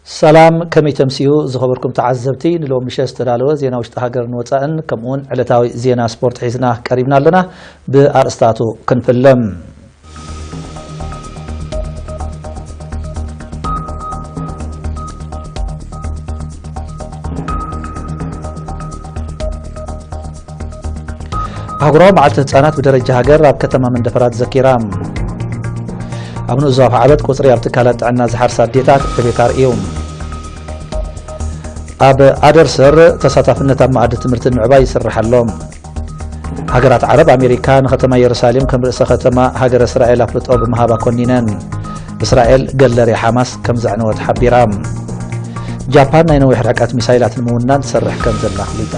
ሰላም፣ ከመይ ተምስዩ ዝኸበርኩም ተዓዘብቲ? ንሎሚ ምሸት ዝተዳለወ ዜና ውሽጢ ሃገርን ወጻእን፣ ከምኡውን ዕለታዊ ዜና ስፖርት ሒዝና ቀሪብና ኣለና። ብኣርእስታቱ ክንፍልም። ኣህጉራዊ መዓልቲ ህጻናት ብደረጃ ሃገር ኣብ ከተማ መንደፈራ ተዘኪራ። ኣብ ንኡስ ዞባ ዓበት ቁጽሪ ኣብ ትካላት ጥዕና ዝሓርሳ ኣዴታት ዕቤት ኣርእዩ። ኣብ ኣደርሰር ተሳታፍነት ኣብ መኣዲ ትምህርቲ ንምዕባይ ይስራሕ ኣሎ። ሃገራት ዓረብ ኣሜሪካ ንከተማ ኢየሩሳሌም ከም ርእሰ ከተማ ሃገረ እስራኤል ኣፍልጦ ብምሃባ ኮኒነን። እስራኤል ገለርያ ሓማስ ከም ዘዕነወት ሓቢራ። ጃፓን ናይ ነዊሕ ርሕቀት ሚሳይላት ንምውናን ትሰርሕ ከም ዘላ ኣፍሊጣ።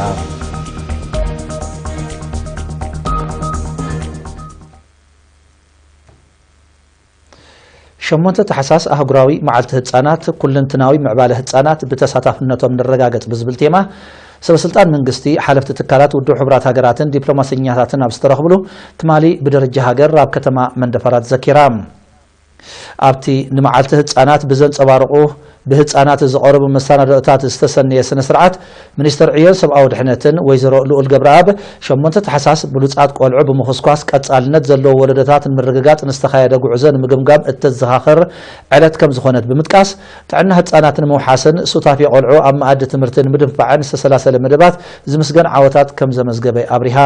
ሸሞንተ ታሕሳስ ኣህጉራዊ መዓልቲ ህጻናት፣ ኩለንትናዊ ምዕባለ ህጻናት ብተሳታፍነቶም ንረጋገጽ ብዝብል ቴማ፣ ሰበ ስልጣን መንግስቲ፣ ሓለፍቲ ትካላት ውድብ ሕቡራት ሃገራትን ዲፕሎማሰኛታትን ኣብ ዝተረኽብሉ፣ ትማሊ ብደረጃ ሃገር ኣብ ከተማ መንደፈራ ተዘኪራ። ኣብቲ ንመዓልቲ ህጻናት ብዘንጸባርቑ ብህጻናት ዝቐረቡ መሰናድኦታት ዝተሰነየ ስነ ስርዓት፣ ሚኒስትር ዕዮን ሰብኣዊ ድሕነትን ወይዘሮ ልኡል ገብረኣብ፣ ሸሞንተ ታሕሳስ ብሉጻት ቆልዑ ብምኹስኳስ ቀጻልነት ዘለዎ ወለዶታት ንምርግጋጽ ንዝተኻየደ ጉዕዞ ንምግምጋም እተዘኻኽር ዕለት ከም ዝኾነት ብምጥቃስ፣ ጥዕና ህጻናት ንምውሓስን ሱታፌ ቆልዑ ኣብ መኣዲ ትምህርቲ ንምድንፋዕን ዝተሰላሰለ መደባት ዝምስገን ዓወታት ከም ዘመዝገበ ኣብሪሃ።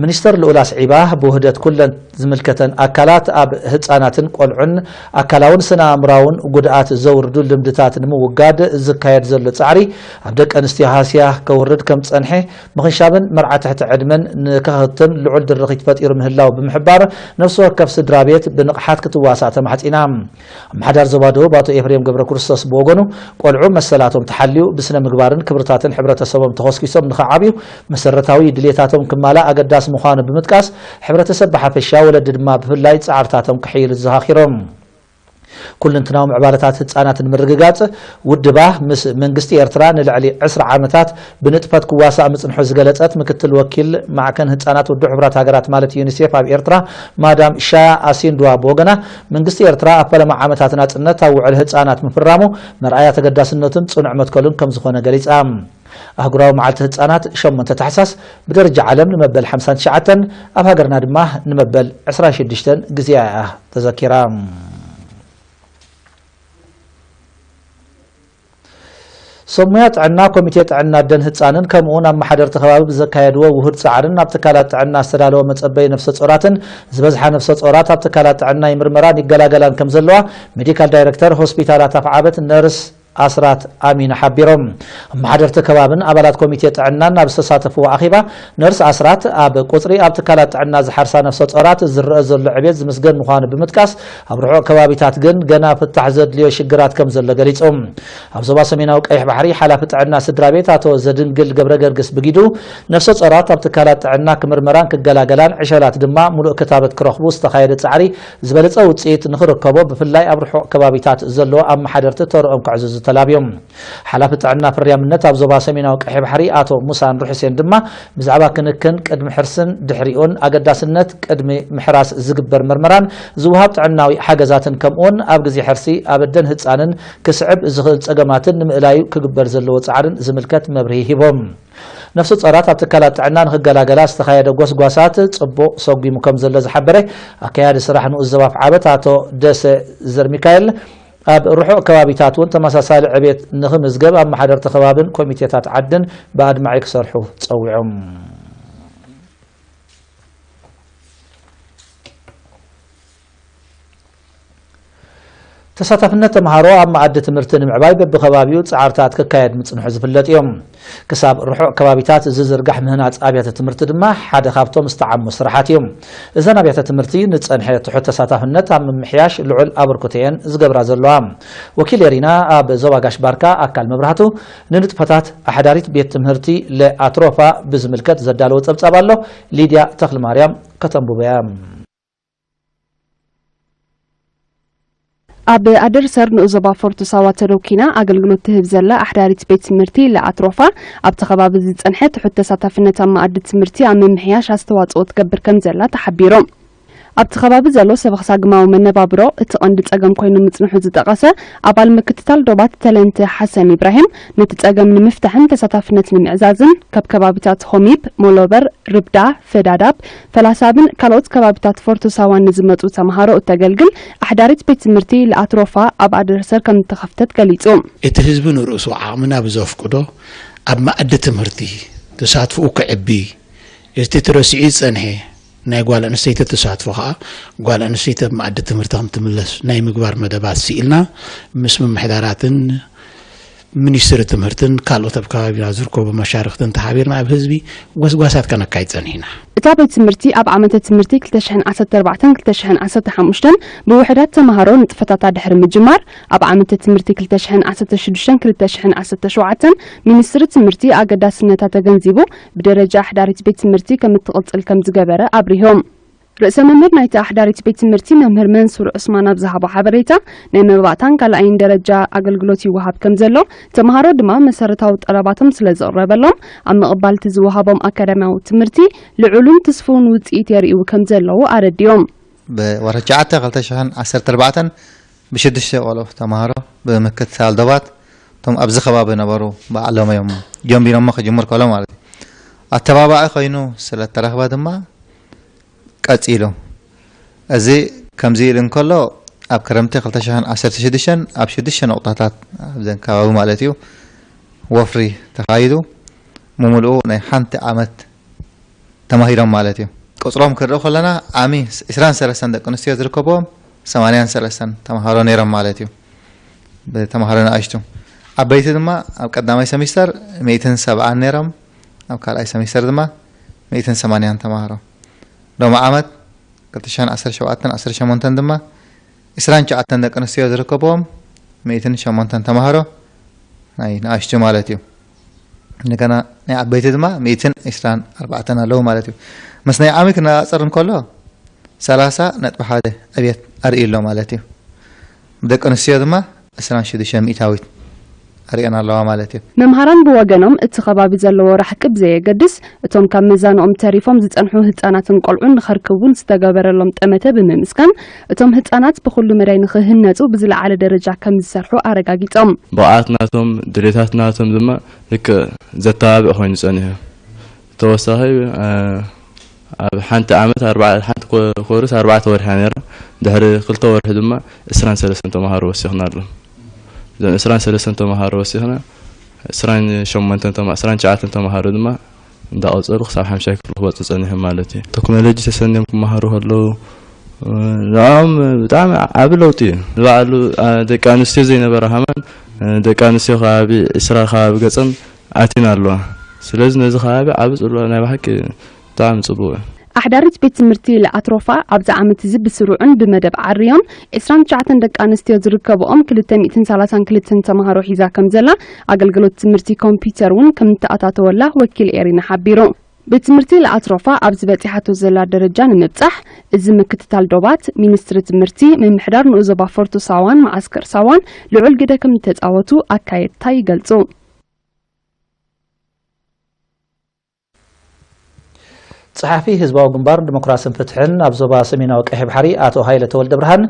ሚኒስተር ልኡል ኣስዒባ፣ ብውህደት ኩለን ዝምልከተን ኣካላት ኣብ ህጻናትን ቆልዑን ኣካላውን ስነ ኣእምራውን ጉድኣት ዘውርዱ ልምድታት ንምውጋድ ዝካየድ ዘሎ ጻዕሪ ኣብ ደቂ ኣንስትዮ ሃስያ ከውርድ ከም ዝጸንሐ ምኽንሻብን መርዓ ትሕቲ ዕድመን ንከኸትም ልዑል ድርኺት ፈጢሩ ምህላው ብምሕባር፣ ነፍሲ ወከፍ ስድራ ቤት ብንቕሓት ክትዋሳእ ተማሕጺና። ኣመሓዳሪ ዞባ ደቡብ ኣቶ ኤፍሬም ገብረ ክርስቶስ ብወገኑ፣ ቆልዑ መሰላቶም ተሓልዩ ብስነ ምግባርን ክብርታትን ሕብረተሰቦም ተኾስኪሶም ንኽዓብዩ መሰረታዊ ድሌታቶም ክማላእ ኣገዳሲ ምዃኑ ብምጥቃስ፣ ሕብረተሰብ ብሓፈሻ ወለዲ ድማ ብፍላይ ጻዕርታቶም ክሕይሉ ዘኻኺሮም። ኩለንትናዊ ምዕባለታት ህጻናት ንምርግጋጽ ውድባ ምስ መንግስቲ ኤርትራ ንልዕሊ ዕስራ ዓመታት ብንጥፈት ክዋሳእ ምጽንሑ ዝገለጸት ምክትል ወኪል ማዕከን ህጻናት ውድብ ሕቡራት ሃገራት ማለት ዩኒሴፍ ኣብ ኤርትራ ማዳም ሻያ ኣሲንድዋ ብወገና፣ መንግስቲ ኤርትራ ኣብ ፈለማ ዓመታት ናጽነት ኣብ ውዕል ህጻናት ምፍራሙ መርኣያ ተገዳስነቱን ጽኑዕ መትከሉን ከም ዝኾነ ገሊጻ። ኣህጉራዊ መዓልቲ ህጻናት ሸሞንተ ታሕሳስ ብደረጃ ዓለም ንመበል ሓምሳን ትሽዓተን፣ ኣብ ሃገርና ድማ ንመበል ዕስራን ሽዱሽተን ግዜኣ እያ ተዘኪራ። ሰብ ሞያ ጥዕና ኮሚቴ ጥዕና ኣደን ህጻንን ከምኡውን ኣመሓደርቲ ከባቢ ብዘካየድዎ ውሁድ ጻዕርን ኣብ ትካላት ጥዕና ዝተዳለወ መጸበይ ነፍሰ ጾራትን ዝበዝሓ ነፍሰ ጾራት ኣብ ትካላት ጥዕና ይምርመራን ይገላገላን ከም ዘለዋ ሜዲካል ዳይረክተር ሆስፒታላት ኣፍዓበት ነርስ ኣስራት ኣሚን ሓቢሮም። ኣመሓደርቲ ከባብን ኣባላት ኮሚቴ ጥዕናን ኣብ ዝተሳተፍዎ ኣኼባ፣ ነርስ ኣስራት ኣብ ቁጽሪ ኣብ ትካላት ጥዕና ዝሓርሳ ነፍሰ ጾራት ዝረአ ዘሎ ዕቤት ዝምስገን ምዃኑ ብምጥቃስ፣ ኣብ ርሑቕ ከባቢታት ግን ገና ፍታሕ ዘድልዮ ሽግራት ከም ዘሎ ገሊጹ። ኣብ ዞባ ሰሜናዊ ቀይሕ ባሕሪ ሓላፊ ጥዕና ስድራ ቤት ኣቶ ዘድንግል ገብረ ገርግስ ብጊዱ፣ ነፍሰ ጾራት ኣብ ትካላት ጥዕና ክምርመራን ክገላገላን ዕሸላት ድማ ሙሉእ ክታበት ክረኽቡ ዝተኻየደ ጻዕሪ ዝበለጸ ውጽኢት ንኽርከቦ ብፍላይ ኣብ ርሑቕ ከባቢታት ዘለዉ ኣመሓደርቲ ተርኦም ከዕዝዙ ተላብዮም። ሓላፊ ጥዕና ፍርያምነት ኣብ ዞባ ሰሜናዊ ቀይሕ ባሕሪ ኣቶ ሙሳ ኑርሑሴን ድማ ብዛዕባ ክንክን ቅድሚ ሕርስን ድሕሪኡን ኣገዳስነት ቅድሚ ምሕራስ ዝግበር መርመራን ዝወሃብ ጥዕናዊ ሓገዛትን ከምኡውን ኣብ ግዜ ሕርሲ ኣብ ኣደን ህጻንን ክስዕብ ዝኽእል ጸገማትን ንምእላዩ ክግበር ዘለዎ ጻዕርን ዝምልከት መብርሂ ሂቦም። ነፍሰ ጾራት ኣብ ትካላት ጥዕና ንኽገላገላ ዝተኻየደ ጎስጓሳት ጽቡቕ ሰጒሙ ከም ዘሎ ዝሓበረ ኣካያዲ ስራሕ ንኡስ ዞባ ኣፍዓበት ኣቶ ደሰ ዘርሚካኤል፣ ኣብ ርሑቕ ከባቢታት እውን ተመሳሳሊ ዕቤት ንኽምዝገብ ኣመሓደርቲ ከባብን ኮሚቴታት ዓድን ብኣድማዒ ክሰርሑ ጸዊዖም። ተሳታፍነት ተምሃሮ ኣብ መኣዲ ትምህርቲ ንምዕባይ በብከባቢኡ ጻዕርታት ክካየድ ምጽንሑ ዝፍለጥ እዮም። ክሳብ ርሑቕ ከባቢታት ዝዝርጋሕ ምህናጽ ኣብያተ ትምህርቲ ድማ ሓደ ካብቶም ዝተዓሙ ስራሓት እዩ። እዘን ኣብያተ ትምህርቲ ንጸንሐ ትሑት ተሳታፍነት ኣብ ምምሕያሽ ልዑል ኣበርክቶ እየን ዝገብራ ዘለዋ። ወኪል ኤሪና ኣብ ዞባ ጋሽ ባርካ ኣካል መብራህቱ ንንጥፈታት ኣሕዳሪት ቤት ትምህርቲ ለኣትሮፋ ብዝምልከት ዘዳለወ ጸብጻብ ኣሎ። ሊድያ ተኽልማርያም ከተንብቦ እያ። ኣብ ኣደርሰር ንኡስ ዞባ ፎርቶ ሳዋ ተደኪና ኣገልግሎት ትህብ ዘላ ኣሕዳሪት ቤት ትምህርቲ ለኣትሮፋ፣ ኣብቲ ከባቢ ዝጸንሐ ትሑት ተሳታፍነት ኣብ መኣዲ ትምህርቲ ኣብ ምምሕያሽ ኣስተዋጽኦ ትገብር ከም ዘላ ተሓቢሩ። ኣብቲ ከባቢ ዘሎ ሰበኽ ሳግማዊ መነባብሮ እቲ ቀንዲ ጸገም ኮይኑ ምጽንሑ ዝጠቐሰ ኣባል ምክትታል ዶባት ተለንተ ሓሰን ኢብራሂም፣ ነቲ ጸገም ንምፍታሕን ተሳታፍነት ንምዕዛዝን ካብ ከባቢታት ሆሚብ፣ ሞሎበር፣ ርብዳ፣ ፈዳዳብ፣ ፈላሳብን ካልኦት ከባቢታት ፎርቶ ሳዋን ንዝመጹ ተምሃሮ እተገልግል ኣሕዳሪት ቤት ትምህርቲ ለኣትሮፋ ኣብ ኣደርሰር ከም እተኸፍተት ገሊጹ። እቲ ህዝቢ ንርእሱ ዓቕምና ብዘፍቅዶ ኣብ መኣዲ ትምህርቲ ተሳትፎኡ ክዕቢ፣ እቲ ተረሲዑ ዝጸንሐ ናይ ጓል ኣንስተይቲ ተሳትፎ ከኣ ጓል ኣንስተይቲ ኣብ መኣዲ ትምህርቲ ከም ትምለስ ናይ ምግባር መደባት ስኢልና ምስ ምምሕዳራትን ሚኒስትሪ ትምህርትን ካልኦት ኣብ ከባቢና ዝርከቡ መሻርኽትን ተሓቢርና ኣብ ህዝቢ ጎስጓሳት ከነካይድ ጸኒሕና። እታ ቤት ትምህርቲ ኣብ ዓመተ ትምህርቲ ክልተ ሽሕን ዓሰርተ ኣርባዕተን ክልተ ሽሕን ዓሰርተ ሓሙሽተን ብውሕዳት ተምሃሮ ንጥፈታታ ድሕሪ ምጅማር፣ ኣብ ዓመተ ትምህርቲ ክልተ ሽሕን ዓሰርተ ሽዱሽተን ክልተ ሽሕን ዓሰርተ ሸውዓተን ሚኒስትሪ ትምህርቲ ኣገዳስነታ ተገንዚቡ ብደረጃ ኣሕዳሪት ቤት ትምህርቲ ከም እትቕጽል ከም ዝገበረ ኣብሪሆም። ርእሰ መምህር ናይቲ ኣሕዳሪት ቤት ትምህርቲ መምህር መንሱር ዑስማን ኣብ ዝሃቦ ሓበሬታ፣ ናይ መባእታን ካልኣይን ደረጃ ኣገልግሎት ይወሃብ ከም ዘሎ፣ ተምሃሮ ድማ መሰረታዊ ጠለባቶም ስለ ዝቕረበሎም፣ ኣብ ምቕባል እቲ ዝወሃቦም ኣካዳሚያዊ ትምህርቲ ልዑልን ትስፉውን ውጽኢት የርእዩ ከም ዘለዉ ኣረዲኦም። ብወርሒ ትሽዓተ ክልተ ሽሕን ዓሰርተ ኣርባዕተን ብሽዱሽተ ቆልዑ ተምሃሮ ብምክትታል ዶባት እቶም ኣብዚ ከባቢ ነበሩ ባዕሎም እዮም ጀሚሮሞ ክጅምር ከሎ ማለት እዩ። ኣተባባዒ ኮይኑ ስለ እተረኽበ ድማ ቀጺሉ። እዚ ከምዚ ኢሉ እንከሎ፣ ኣብ ክረምቲ ክልተ ሽሕን ዓሰርተ ሽዱሽተን ኣብ ሽዱሽተ ነቑጣታት ኣብዘን ከባቢ ማለት እዩ ወፍሪ ተኻይዱ፣ ምምልኡ ናይ ሓንቲ ዓመት ተማሂሮም ማለት እዩ። ቁጽሮም ክንርኢ ከለና ዓሚ ዕስራን ሰለስተን ደቂ ኣንስትዮ ዝርከብዎም ሰማንያን ሰለስተን ተምሃሮ ነይሮም ማለት እዩ። ብተምሃሮ ንኣሽቱ። ዓበይቲ ድማ ኣብ ቀዳማይ ሰሚስተር ሚእትን ሰብዓን ነይሮም፣ ኣብ ካልኣይ ሰሚስተር ድማ ሚእትን ሰማንያን ተምሃሮ። ሎሚ ዓመት ክልተ ሽሕን ዓሰርተ ሸውዓተን ዓሰርተ ሸሞንተን ድማ ዕስራን ትሽዓተን ደቂ ኣንስትዮ ዝርከብዎም ሚእትን ሸሞንተን ተምሃሮ ናይ ንኣሽቱ ማለት እዩ። እንደገና ናይ ዓበይቲ ድማ ሚእትን ዕስራን ኣርባዕተን ኣለዉ ማለት እዩ። ምስ ናይ ዓሚ ክነጻጸር እንከሎ ሰላሳ ነጥቢ ሓደ ዕብየት ኣርእዩ ኣሎ ማለት እዩ። ደቂ ኣንስትዮ ድማ ዕስራን ሽዱሽተን ሚእታዊት ኣርእየን ኣለዋ ማለት እዩ። መምሃራን ብወገኖም እቲ ከባቢ ዘለዎ ራሕቂ ብዘየገድስ እቶም ካብ መዛንኦም ተሪፎም ዝጸንሑ ህጻናትን ቆልዑን ንኸርክቡ ዝተገበረሎም ጠመተ ብምምስጋን እቶም ህጻናት ብኹሉ መዳይ ንኽህነጹ ብዝለዓለ ደረጃ ከም ዝሰርሑ ኣረጋጊጾም። ብቕዓት ናቶም ድሌታት ናቶም ድማ ልክዕ ዘተባብዕ ኮይኑ ጸኒሑ። ተወሳኺ ኣብ ሓንቲ ዓመት ሓንቲ ኮርስ ኣርባዕተ ወርሒ ነይራ። ድሕሪ ክልተ ወርሒ ድማ ዕስራን ሰለስተን ተምሃሮ ወሲኽና ኣሎ። እዞም ዕስራን ሰለስተን ተምሃሮ ወሲኽና ዕስራን ሸሞንተን ተማ- ዕስራን ትሽዓተን ተምሃሮ ድማ እንዳቐጸሉ ክሳብ ሓምሻይ ክፍሊ ክበጽሑ ጸኒሖም ማለት እዩ። ቴክኖሎጂ ተሰንዮም ክመሃሩ ከለዉ ንዕኦም ብጣዕሚ ዓቢ ለውጢ እዩ። ንባዕሉ ደቂ ኣንስትዮ ዘይነበረ ሃማን ደቂ ኣንስትዮ ከባቢ ዕስራ ከባቢ ገጸን ኣቲና ኣለዋ። ስለዚ ነዚ ከባቢ ዓቢ ጽልዋ ናይ ብሓቂ ብጣዕሚ ጽቡቕ እዩ። ኣሕዳሪት ቤት ትምህርቲ ለኣትሮፋ ኣብዚ ዓመት እዚ ብስሩዕን ብመደብ ዓርዮም ዕስራን ትሽዓተን ደቂ ኣንስትዮ ዝርከብኦም ክልተ ሚእትን ሰላሳን ክልተን ተምሃሮ ሒዛ ከም ዘላ ኣገልግሎት ትምህርቲ ኮምፒውተር እውን ከም እተኣታተወላ ወኪል ኤሪና ሓቢሩ። ቤት ትምህርቲ ለኣትሮፋ ኣብዚ በጺሓቶ ዘላ ደረጃ ንምብጻሕ እዚ ምክትታል ዶባት ሚኒስትሪ ትምህርቲ ምምሕዳር ንኡስ ዞባ ፎርቶ ሳዋን መዓስከር ሳዋን ልዑል ግደ ከም እተጻወቱ ኣካየድታ ይገልጹ። ጸሓፊ ህዝባዊ ግንባር ዲሞክራስን ፍትሕን ኣብ ዞባ ሰሜናዊ ቀይሕ ባሕሪ ኣቶ ሃይለ ተወልደ ብርሃን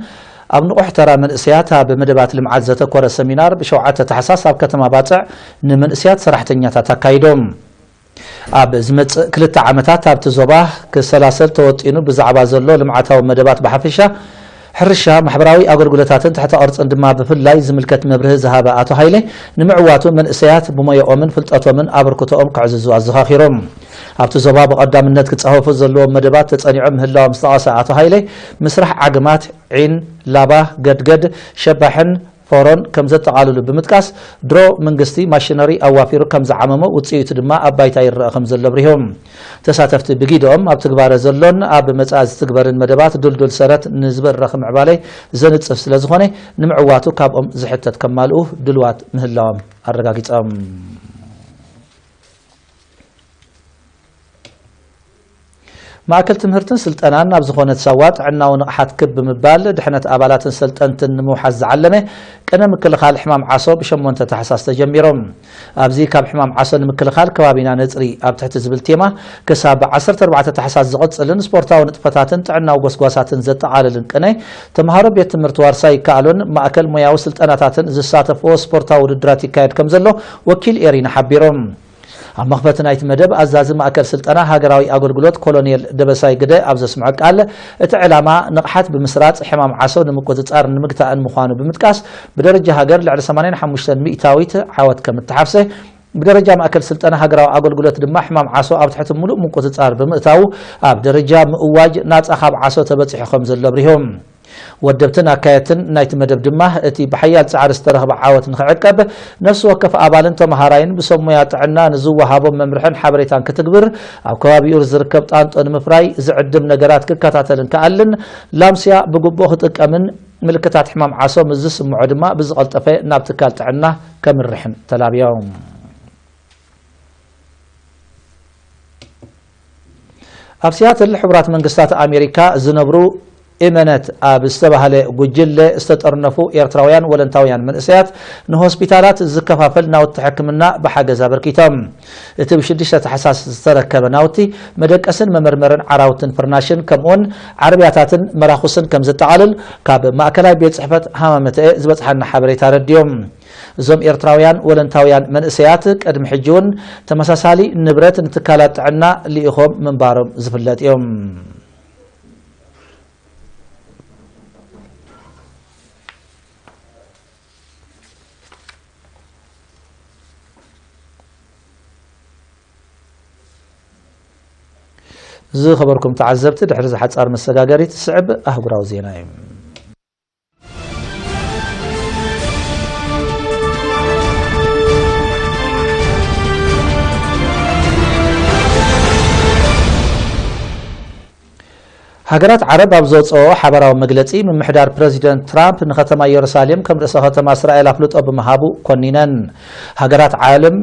ኣብ ንቑሕ ተራ መንእሰያት ኣብ መደባት ልምዓት ዘተኮረ ሰሚናር ብሸውዓተ ታሕሳስ ኣብ ከተማ ባጽዕ ንመንእሰያት ሰራሕተኛታት ኣካይዶም። ኣብ ዝመጽእ ክልተ ዓመታት ኣብቲ ዞባ ክሰላሰል ተወጢኑ ብዛዕባ ዘሎ ልምዓታዊ መደባት ብሓፈሻ ሕርሻ፣ ማሕበራዊ ኣገልግሎታትን ትሕተ ቅርጽን ድማ ብፍላይ ዝምልከት መብርሂ ዝሃበ ኣቶ ሃይለ፣ ንምዕዋቱ መንእሰያት ብሞያኦምን ፍልጠቶምን ኣበርክቶኦም ከዕዝዙ ኣዘኻኺሮም። ኣብቲ ዞባ ብቐዳምነት ክጻፈፉ ዘለዎም መደባት ተጸኒዖም ምህላዎም ዝጠቐሰ ኣቶ ሃይለ፣ ምስራሕ ዓግማት፣ ዒን፣ ላባ፣ ገድገድ፣ ሸባሕን ፎሮን ከም ዘጠቓልሉ ብምጥቃስ፣ ድሮ መንግስቲ ማሽነሪ ኣዋፊሩ ከም ዝዓመሞ፣ ውጽኢቱ ድማ ኣብ ባይታ ይረኣ ከም ዘሎ ኣብሪሆም። ተሳተፍቲ ብጊደኦም ኣብ ትግባረ ዘሎን ኣብ መጻኢ ዝትግበርን መደባት ድልዱል ሰረት ንዝበረኸ ምዕባለ ዘንጽፍ ስለ ዝኾነ፣ ንምዕዋቱ ካብኦም ዝሕተት ከማልኡ ድልዋት ምህላዎም ኣረጋጊጾም። ማእከል ትምህርትን ስልጠናን ኣብ ዝኾነት ሳዋ ጥዕናዊ ንቕሓት ክብ ብምባል ድሕነት ኣባላትን ሰልጠንትን ንምውሓስ ዝዓለመ ቅነ ምክልኻል ሕማም ዓሶ ብ8 ታሕሳስ ተጀሚሮም። ኣብዚ ካብ ሕማም ዓሶ ንምክልኻል ከባቢና ነጽሪ ኣብ ትሕቲ ዝብል ቴማ ክሳብ ብ14 ታሕሳስ ዝቕጽልን ስፖርታዊ ንጥፈታትን ጥዕናዊ ጎስጓሳትን ዘጠቓልልን ቅነ ተምሃሮ ቤት ትምህርቲ ዋርሳይ ይከኣሎን ማእከል ሞያዊ ስልጠናታትን ዝሳተፍዎ ስፖርታዊ ውድድራት ይካየድ ከም ዘሎ ወኪል ኤሪና ሓቢሮም። ኣብ መኽፈቲ ናይቲ መደብ ኣዛዚ ማእከል ስልጠና ሃገራዊ ኣገልግሎት ኮሎኔል ደበሳይ ግደ ኣብ ዘስምዖ ቃል፣ እቲ ዕላማ ንቕሓት ብምስራጽ ሕማም ዓሶ ንምቁጽጻር ንምግታእን ምዃኑ ብምጥቃስ፣ ብደረጃ ሃገር ልዕሊ 85% ዓወት ከም እተሓፍሰ፣ ብደረጃ ማእከል ስልጠና ሃገራዊ ኣገልግሎት ድማ ሕማም ዓሶ ኣብ ትሕቲ ምሉእ ምቁጽጻር ብምእታዉ ኣብ ደረጃ ምእዋጅ ናጻ ካብ ዓሶ ተበጺሑ ከም ዘሎ ኣብሪሆም። ወደብትን ኣካየድትን ናይቲ መደብ ድማ እቲ ብሓያል ጻዕሪ ዝተረኽበ ዓወት ንኽዕቀብ ነፍሲ ወከፍ ኣባልን ተመሃራይን ብሰብ ሞያ ጥዕና ንዝወሃቦም መምርሕን ሓበሬታን ክትግብር ኣብ ከባቢኡ ዝርከብ ጣንጦ ንምፍራይ ዝዕድም ነገራት ክከታተልን ክኣልን ላምስያ ብግቡእ ክጥቀምን ምልክታት ሕማም ዓሶ ምስ ዝስምዖ ድማ ብዝቐልጠፈ ናብ ትካል ጥዕና ከምርሕን ተላብዮም። ኣብ ሲያትል ሕቡራት መንግስታት ኣሜሪካ ዝነብሩ እመነት ኣብ ዝተባህለ ጉጅለ ዝተጠርነፉ ኤርትራውያን ወለንታውያን መንእሰያት ንሆስፒታላት ዝከፋፈል ናውቲ ሕክምና ብሓገዝ ኣበርኪቶም። እቲ ብ6 ታሕሳስ ዝተረከበ ናውቲ መደቀስን መመርመርን ዓራውትን ፍርናሽን ከምኡውን ዓረብያታትን መራኹስን ከም ዘጠቓልል ካብ ማእከላይ ቤት ጽሕፈት ሃማመተኤ ዝበጽሓና ሓበሬታ ኣረዲኦም። እዞም ኤርትራውያን ወለንታውያን መንእሰያት ቅድሚ ሕጂ እውን ተመሳሳሊ ንብረት ንትካላት ጥዕና ልኢኾም ምንባሮም ዝፍለጥ እዮም። ዝኸበርኩም ተዓዘብቲ፣ ድሕሪ ዝሓጻር መሰጋገሪ ትስዕብ ኣህጉራዊ ዜና እዩ። ሃገራት ዓረብ ኣብ ዘውፅኦ ሓበራዊ መግለፂ፣ ምምሕዳር ፕረዚደንት ትራምፕ ንከተማ ኢየሩሳሌም ከም ርእሰ ከተማ እስራኤል ኣፍልጦ ብምሃቡ ኮኒነን። ሃገራት ዓለም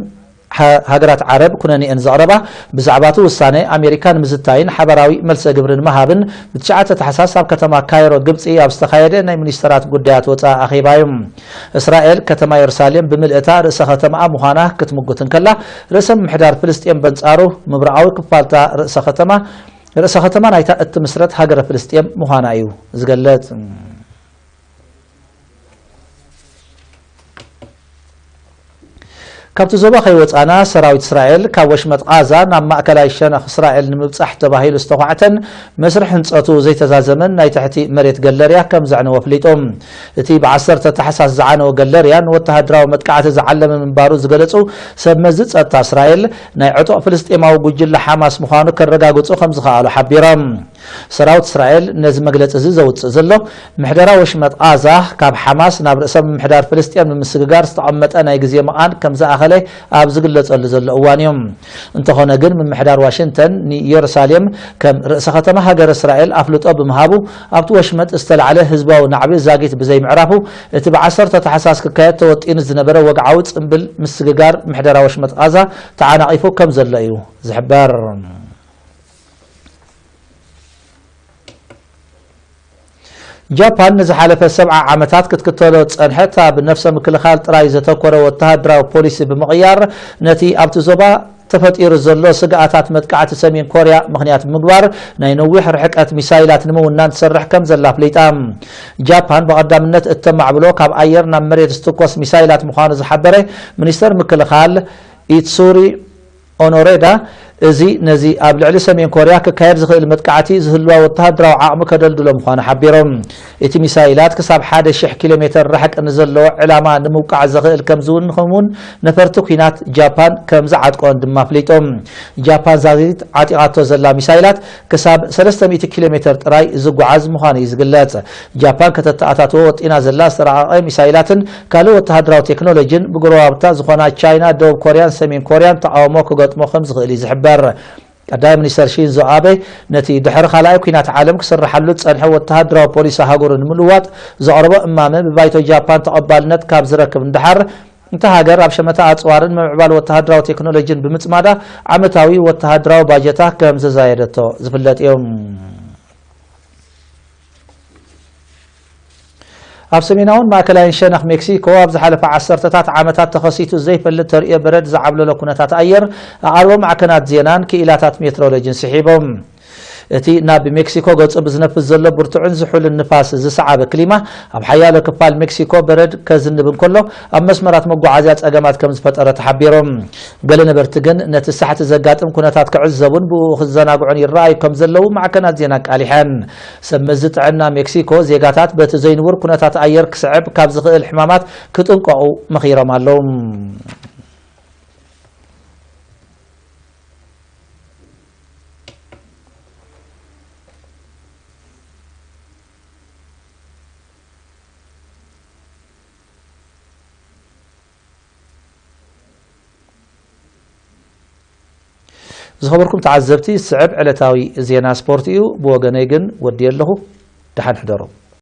ሃ-፣ ሃገራት ዓረብ ኩነኔአን ዘቕረባ ብዛዕባ እቲ ውሳነ ኣሜሪካ ንምዝታይን ሓበራዊ መልሰ ግብሪ ንምሃብን ብ9 ታሕሳስ ኣብ ከተማ ካይሮ ግብፂ ኣብ ዝተኻየደ ናይ ሚኒስተራት ጉዳያት ወፃኢ ኣኼባ እዩ። እስራኤል ከተማ የሩሳሌም ብምልእታ ርእሰ ከተማኣ ምዃና ክትምጉት እንከላ፣ ርእሰ ምምሕዳር ፍልስጤም በንጻሩ ምብራቓዊ ክፋልታ ርእሰ ከተማ፣ ርእሰ ከተማ ናይታ እትምስረት ሃገረ ፍልስጤም ምዃና እዩ ዝገልጽ። ካብቲ ዞባ ከይወጻና፣ ሰራዊት እስራኤል ካብ ወሽመጥ ቓዛ ናብ ማእከላይ ሸነኽ እስራኤል ንምብጻሕ ተባሂሉ ዝተዃዕተን መስርሕ ህንጸቱ ዘይተዛዘመን ናይ ትሕቲ መሬት ገለርያ ከም ዘዕነወ ኣፍሊጡ። እቲ ብ10 ታሕሳስ ዝዓነወ ገለርያ ንወተሃደራዊ መጥቃዕቲ ዝዓለመ ምንባሩ ዝገለጹ ሰብ መዚ ጸጥታ እስራኤል፣ ናይ ዕጡቕ ፍልስጤማዊ ጉጅለ ሓማስ ምዃኑ ከረጋግጹ ከም ዝኸኣሉ ሓቢሮም። ሰራዊት እስራኤል ነዚ መግለጺ እዚ ዘውጽእ ዘሎ፣ ምሕደራ ወሽመጥ ቓዛ ካብ ሓማስ ናብ ርእሰ ምምሕዳር ፍልስጤም ንምስግጋር ዝተቐመጠ ናይ ግዜ መቓን ከም ዝኣኸለ ኣብ ዝግለጸሉ ዘሎ እዋን እዩ። እንተኾነ ግን፣ ምምሕዳር ዋሽንግተን ንኢየሩሳሌም ከም ርእሰ ከተማ ሃገረ እስራኤል ኣፍልጦ ብምሃቡ፣ ኣብቲ ወሽመጥ ዝተላዕለ ህዝባዊ ናዕቢ ዛጊት ብዘይምዕራፉ፣ እቲ ብ10 ታሕሳስ ክካየድ ተወጢኑ ዝነበረ ወግዓዊ ጽምብል ምስግጋር ምሕደራ ወሽመጥ ቓዛ ተዓናቒፉ ከም ዘሎ እዩ ዝሕበር። ጃፓን ንዝሓለፈ ሰብዓ ዓመታት ክትክተሎ ዝጸንሐት ኣብ ነፍሰ ምክልኻል ጥራይ ዘተኮረ ወተሃደራዊ ፖሊሲ ብምቕያር፣ ነቲ ኣብቲ ዞባ ተፈጢሩ ዘሎ ስግኣታት መጥቃዕቲ ሰሜን ኮርያ ምኽንያት ብምግባር፣ ናይ ነዊሕ ርሕቀት ሚሳይላት ንምውናን ትሰርሕ ከም ዘላ ኣፍሊጣ። ጃፓን ብቐዳምነት እተማዕብሎ ካብ ኣየር ናብ መሬት ዝትኮስ ሚሳይላት ምዃኑ ዝሓበረ ሚኒስተር ምክልኻል ኢትሱሪ ኦኖሬዳ፣ እዚ ነዚ ኣብ ልዕሊ ሰሜን ኮርያ ክካየድ ዝኽእል መጥቃዕቲ ዝህልዋ ወተሃደራዊ ዓቕሚ ከደልድሎ ምዃኑ ሓቢሮም። እቲ ሚሳይላት ክሳብ ሓደ ሽሕ ኪሎ ሜተር ርሕቂ ንዘለዎ ዕላማ ንምውቃዕ ዘኽእል ከም ዝውንኹም እውን ነፈርቲ ኲናት ጃፓን ከም ዝዓጥቀኦን ድማ ኣፍሊጦም። ጃፓን ዛጊት ዓጢቓቶ ዘላ ሚሳይላት ክሳብ 300 ኪሎ ሜተር ጥራይ ዝጓዓዝ ምዃኑ እዩ ዝግለጽ። ጃፓን ከተተኣታትዎ ወጢና ዘላ ዝተራቐቐ ሚሳይላትን ካልእ ወተሃደራዊ ቴክኖሎጂን ብጎረባብታ ዝኾና ቻይና፣ ደቡብ ኮርያን ሰሜን ኮርያን ተቓውሞ ክገጥሞ ከም ዝኽእል እዩ ዝሕበር። ቀዳማይ ሚኒስተር ሺንዞ ኣበ ነቲ ድሕሪ ካልኣይ ኲናት ዓለም ክስርሓሉ ዝጸንሐ ወተሃደራዊ ፖሊሲ ሃገሩ ንምልዋጥ ዘቕረቦ እማመ ብባይቶ ጃፓን ተቐባልነት ካብ ዝረክብ ንደሓር፣ እታ ሃገር ኣብ ሸመታ ኣጽዋርን ምምዕባል ወተሃደራዊ ቴክኖሎጂን ብምጽማዳ ዓመታዊ ወተሃደራዊ ባጀታ ከም ዘዛየደቶ ዝፍለጥ እዩ። ኣብ ሰሜናውን ማእከላይን ሸነኽ ሜክሲኮ ኣብ ዝሓለፈ ዓሰርተታት ዓመታት ተኸሲቱ ዘይፈልጥ ተርእዮ በረድ ዝዓብለሎ ኩነታት ኣየር ኣቓልቦ ማዕከናት ዜናን ክኢላታት ሜትሮሎጂን ስሒቦም። እቲ ናብ ሜክሲኮ ገጹ ብዝነፍስ ዘሎ ብርቱዕን ዝሑልን ንፋስ ዝሰዓበ ክሊማ ኣብ ሓያሎ ክፋል ሜክሲኮ በረድ ከዝንብ እንከሎ ኣብ መስመራት መጓዓዝያ ጸገማት ከም ዝፈጠረ ተሓቢሮም። ገለ ነበርቲ ግን ነቲ ሳሕቲ ዘጋጥም ኩነታት ክዕዘቡን ብኡ ክዘናግዑን ይረኣዩ ከም ዘለዉ ማዕከናት ዜና ኣቃሊሐን። ሰብ መዚ ጥዕና ሜክሲኮ ዜጋታት በቲ ዘይንቡር ኩነታት ኣየር ክስዕብ ካብ ዝኽእል ሕማማት ክጥንቀቑ መኺሮም ኣለዉ። ዝኸበርኩም ተዓዘብቲ፣ ዝስዕብ ዕለታዊ ዜና ስፖርት እዩ። ብወገነይ ግን ወዲ ኣለኹ። ደሓን ሕደሩ።